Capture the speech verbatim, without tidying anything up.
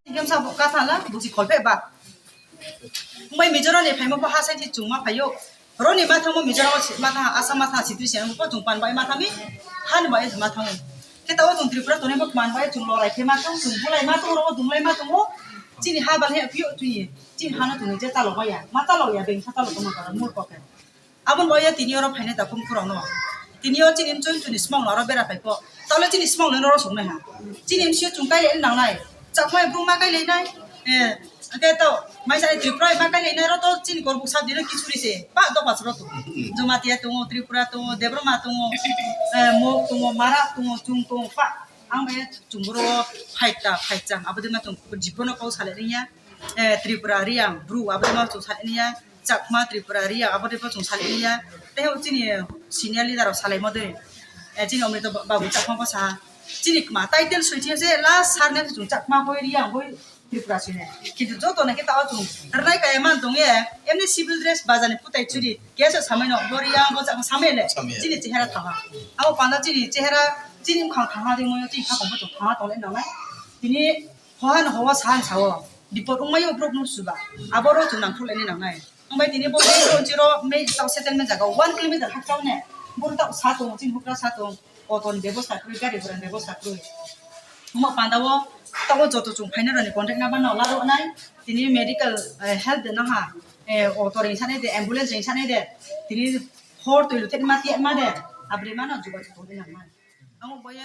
Tingkam sa bo katha la buji kolpe ba. Mbai Mizoram ni phaima bo ha sai ti chungma phaio. Roni ma thango Mizoram o si-, ma tha, Assam ma tha, sitri se bo chung pan bai ma thami. Han bai ma thango. Khe tao chung Tripura tone bo man bai chung lorai khe ma thang, chung bulai ma thang, ro dunglai ma thang. Chini ha bal he pio tui. Chini ha no chung je talo ba ya. Ma talo ya, beng sa talo ko ma ka mul ko ke. Aboni bagwi tini oro phainai takhum khorokno. Tini o chini mchung chuni smokno oro bera phai kho. Tole chini smokno oro songnai ha. Chini msio chung kai le nangnai. Chakmai brum ma kai le nai. Eh, ake to mai sai Tripura ma kai le nai ro to chini korbuk sab dino kichuri se. Pa do pas ro to. Jamatia tongo, Tripura tongo, Debbarma tongo, eh, Mok tongo, Mara tongo, chung tongo pa. Ang bai chung ro phaita phaichang. Abodi ma chung jibono kau sale riya. Eh, Tripura Riang, Bru, abo de ma chung salai ya, Chakma, Tripura, Riang, abo de ma chung salai ya. Tei o chini senior leader rok salai mo de. Eh, chini Omrita ba-, Babu Chakma bo sa. Chini kma title soi chini se last sar ne chung Chakma hoi Riang hoi Tripura soi ne. Kintu joto na ke ta o chung rnai kaya man tong ye, emni civil dress baja ni putai churi. Kesa samai no bo Riang bo Chakma samai le. Samai le. Chini chehera thama. Abo panda chini chehera chini mkhang thama de mo chini kha kong bo chung thama tong le nang nai. Tini Hohan howa san sao. Dipot wngmai o borok no suba. Abo ro chung nangkuk laini nangnai. Wngbai tini bo main road chiro main tao settlement jaga one kilometer hak chao ne. Boro tao sa tongo, chini hukra sa tong. Auto ni bebosta kwrwi, gari gura ni bebosta kwrwi. Omo panda o tao joto chung phaina rani contact number no laro nai. Tini medical, eh, help de nangha. Eh, auto ring sanai de, ambulance ring sanai de. Tini hor twi luthe ma tiya ma de. Abri mano juga chung nangnai. Amo boye